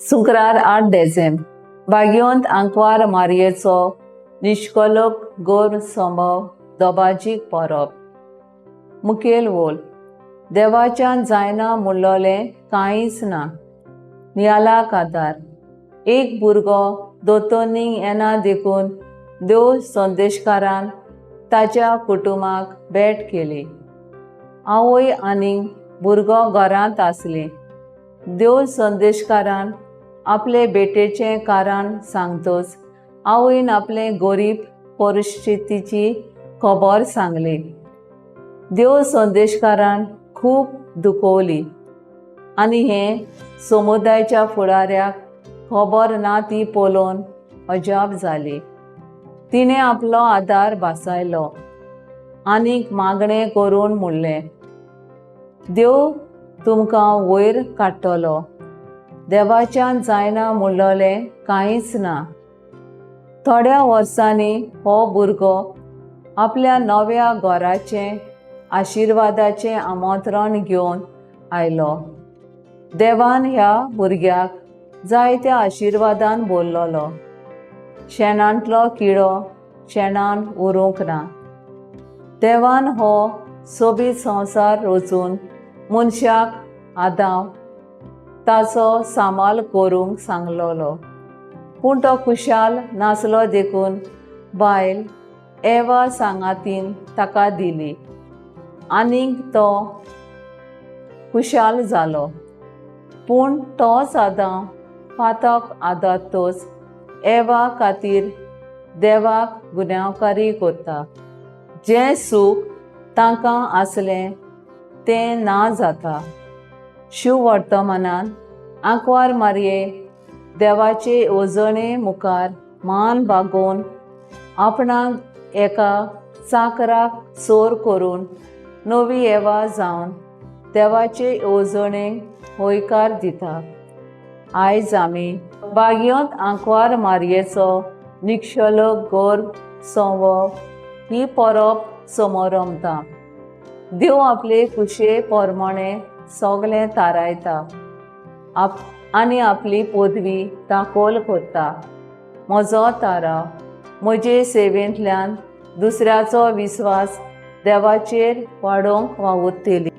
शुक्रार 8 देझेंब भाग्यवंत आंकवार मारयेचो निश्कलक गोर संभव दोबाजीक परब. मुखेल वोल देवाच्यान जायना म्हणलोलें कांयच ना. नियालाक आदार एक भुरगो दोतोन्नीक येना देखून देव संदेशकारान ताच्या कुटुंबाक भेट केली. आवय आनी भुरगो घरांत आसली. देव संदेशकारान आपले भेटेचें कारण सांगतच आवयन आपले गरीब परिस्थितीची खबर सांगली. देव संदेशकारान खूब दुखवली आनी हें समुदायाच्या फुडाऱ्याक खबर ना ती पळोवन अजाप जाली. तिणें आपलो आदार भासायलो आनीक मागणें करून म्हणलें, देव तुमकां वयर काडटलो. देवाच्यान जायना म्हणलोलें कांयच ना. थोड्या वर्सांनी हो भुरगो आपल्या नव्या घराचें आशिर्वादाचें आमंत्रण घेवन आयलो. देवान ह्या भुरग्याक जायत्या आशिर्वादान भरलोलो. शेणांतलो किडो शेणान उरूंक ना. देवान हो सोबीत संवसार रचून मनशाक आदाव ताचो सांबाळ करूंक सांगलोलो, पूण तो खुशाल नासलो देखून बायल एवा सांगातीन ताका दिली आनीक तो खुशाल जालो. पूण तोच आदां पातक आदातच एवा खातीर देवाक गुन्यांवकारी करता. जें सूख तांकां आसलें तें ना जाता. शिववर्तमानान आंकवार मारये देवाचे येवजणे मुखार मान बागोवन आपणाक एका चाकराक सोर करून नवी एवा जावन देवाचे येवजणेक हयकार दिता. आयज आमी भाग्यवंत आंकवार मारयेचो निक्षलक गर्भ संवव ही परब समरमता. देव आपले खुशये प्रमाणे सगलें थारायता आप आनी आपली पदवी दाखोल करता. म्हजो तारा म्हजे सेवेंतल्यान दुसऱ्याचो विस्वास देवाचेर वाडोवंक वावुरतली.